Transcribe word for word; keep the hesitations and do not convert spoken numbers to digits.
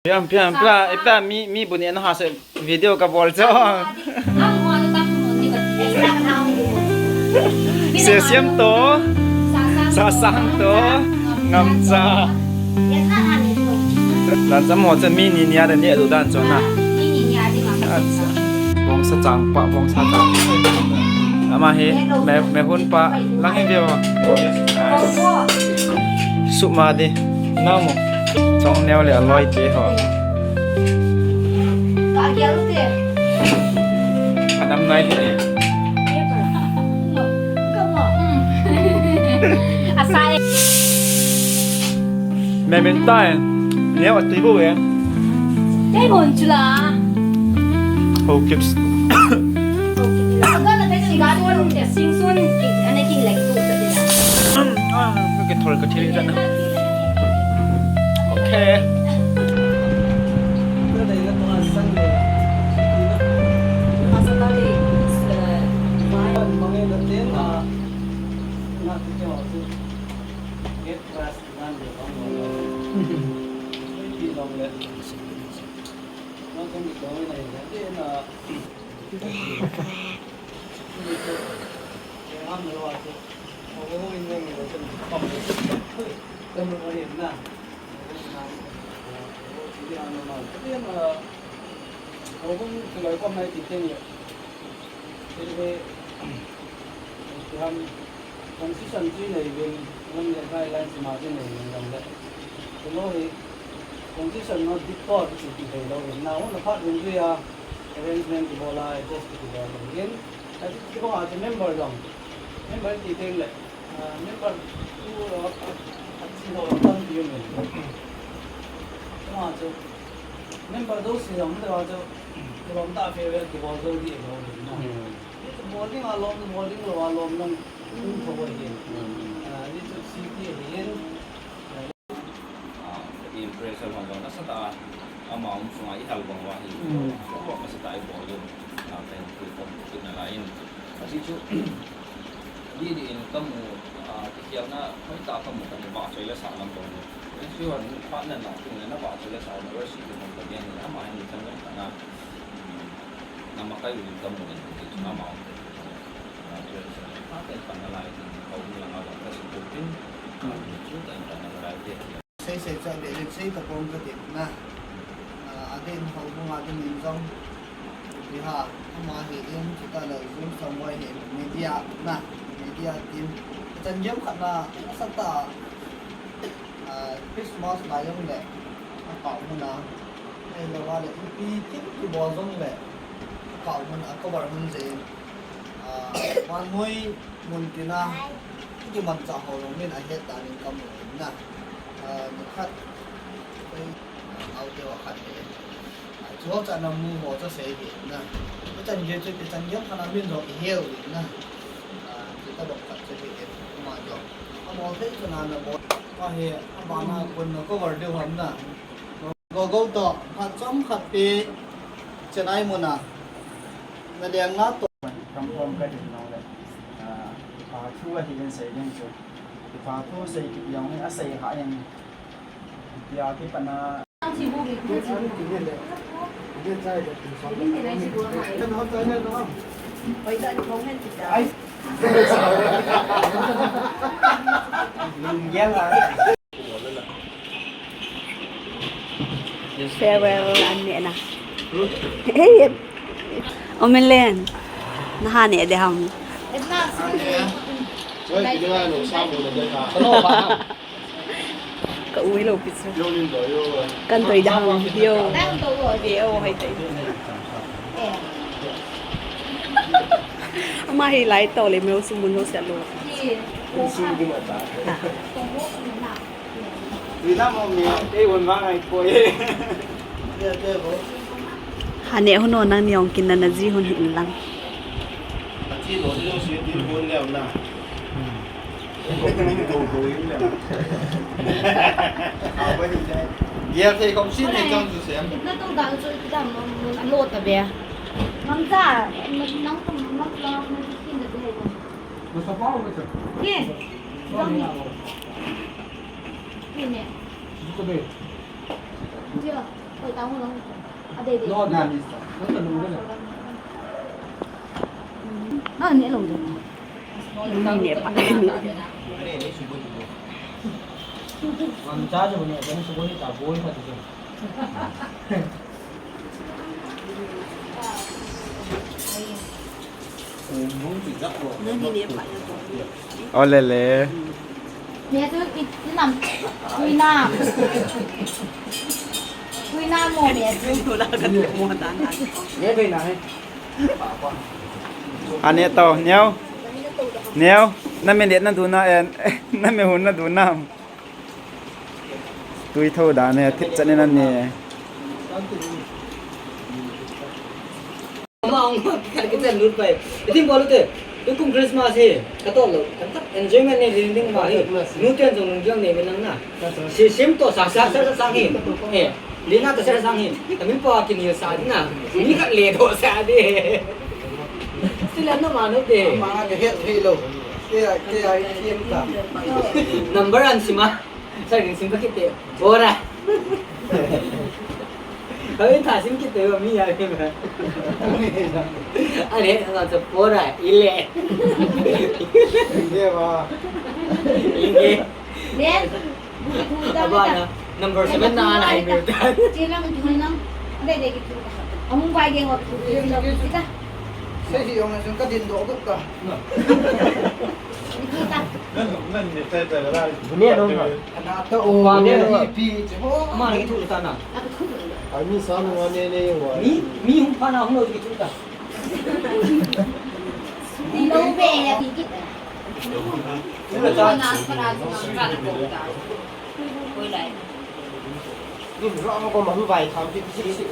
Pian, pian, pla, ipa mi, mi bu ni na ha se video ka bol cho. Se siam to. Sa sang to. Ngam cha. Dan cham ho cha mi ni nia da ne du dan cho na. Bong sa chang pa, bong sa chang. Ama hi, me, me hun pa, lang hi view. Su ma di. Namo. Chong neo le aloi te ho. Ka gel te. Anam nai te. Asai. Me min tai. Neo ati bo e. Ei hon chula. Ho kips. Ka thol ka thil ka na. Okay. Constitution chu nei uvin, hung le guidelines ma chu nei uvin gam le. Kilo hi constitution no diktor chu ti thei lou hin. Na hung le phat hung jui a arrangement kibol a adjust kibol lou hin. Ati kibol a chu member jong. Member ti teng le. Ah, member tu lo a, a, a chi lo a tam ti uvin. Kima chu member do si jong le wa chu kilom ta farewell kibol do di lou hin na. Hmm. Ni chu bol ding a lom, bol ding lou a lom nang um tho bol ding. Hmm. Ah, ni chu si ti hin. Ah, impression hon jong nasatah a, ama um sunga i hal bang uva hi. Hmm. Ko nasatah a i bol u. Ah, thank you for putting a line. Aji chu, di di in kamu, ah, kikhelna, hoi ta kamu kani vahchoi le sah lam bol u. Aji chu han partner na tung le na vahchoi le sah lam, worship lam bol u. Ama hin chan lam kana, hmm, na makai u kamu le, aji chu ama um te. Ah, aji chu, ah, thank you na lai, ko lang a bang ka support in. Aji chu, thank you na lai te. Sei sei chu a be le sei ta pong ka ti na. Ah, a din ho mo a din in jong. Ti ha, ama hi in, ti ta le Zoom song boy hi media na, media team. Chan gem khat na, sa ta, ah, Christmas lai jong le, a kau mo na. Ei lo wa le, ipi team kibol jong le, a kau mo na, a cover mo je. Ah, van hoi, mun tina, kimanchah ho jong min ahet dan in kamu in na. Ah, ni khat, koi, ah, aute ho khat hi. Ah, chu ho cha na mu ho cha sei hi na. Ichan gei chu, ichan gei khat na min jong iheu in na. Ah, chu tabang khat chu hi in, ama jong. Ama thei chu na na bol. Ka hi, ama na kun na cover deu ham na. Go go to, khat chom khat pi, Chennai mun a. Na leng na to. Kam khom ka din nong le. Ah, kipathu ahi in sei ding chu. Kipathu sei kiti jong hi asei ha in. Tia kipat na. Ai. Lunggel a. Farewell an neh na. Hey, Omen Len. Na ha neh de ham. Ka ui lou pi chu. Kan toi de ham video. Video hoi tai. Ama hi lai to le meu sum mun ho sia lo. Ha neh hun o nang ni ong kin na na ji hun hin lang. Gel thei khom sin thei chang chu sem. Itna tong dang chu itna mo mo lo ta be. Mang cha, nang tong mang la mo kin da be. Mo sa pa mo cha. Kin. Dong ni. Kin ne. Ko be. Dio. Ade, ade. No, no, no. Ah, ni lo de. Ni ne pa. Ole le. Nia chu i, i nam, tui nam. Tui nam mo nia chu. Ane to, neo. Neo, na me det na du na en, na me hun na du nam. Tui tho da ne, thip chan ne na ne. Ama ong ka kichen lut pai. Itin bol ute. Tukum Christmas hi. Ka to lo. Kan tak enjoyment ne ring ding ma hi. Nu ten jong nung jong ne me nang na. Si sim to sa sa sa sa hi. Eh. Lina to sa sa hi. Kamin po akin hi sa di na. Ni ka le do sa di. Sila no ma no de. Ma ka het hi lo. Ke ai ke ai sim ta. Number an sima. Sa ring sim ka kit te. Bora. Kami ta sim kit te mi ya ke ma. Ani na sa bora ile. Inge ba. Inge. Nen. Aba na number seven na ana hai me. Chilang tulang. Ade de ki tu. Amung bai de ho tu. Kita. Sa hi ong sun ka din do ko ka. Kita. Nan nan ni sa sa la. Dunia no ha. Ana to o. Pi che ho. Ma ni tu ta na. Ai mi sa no ne ne wa. Mi mi hung pa na hung lo ki tu ta. Di lo be ya ki ki. Ni lo ta. Ni lo ko ma hu bai tham ki ki ki.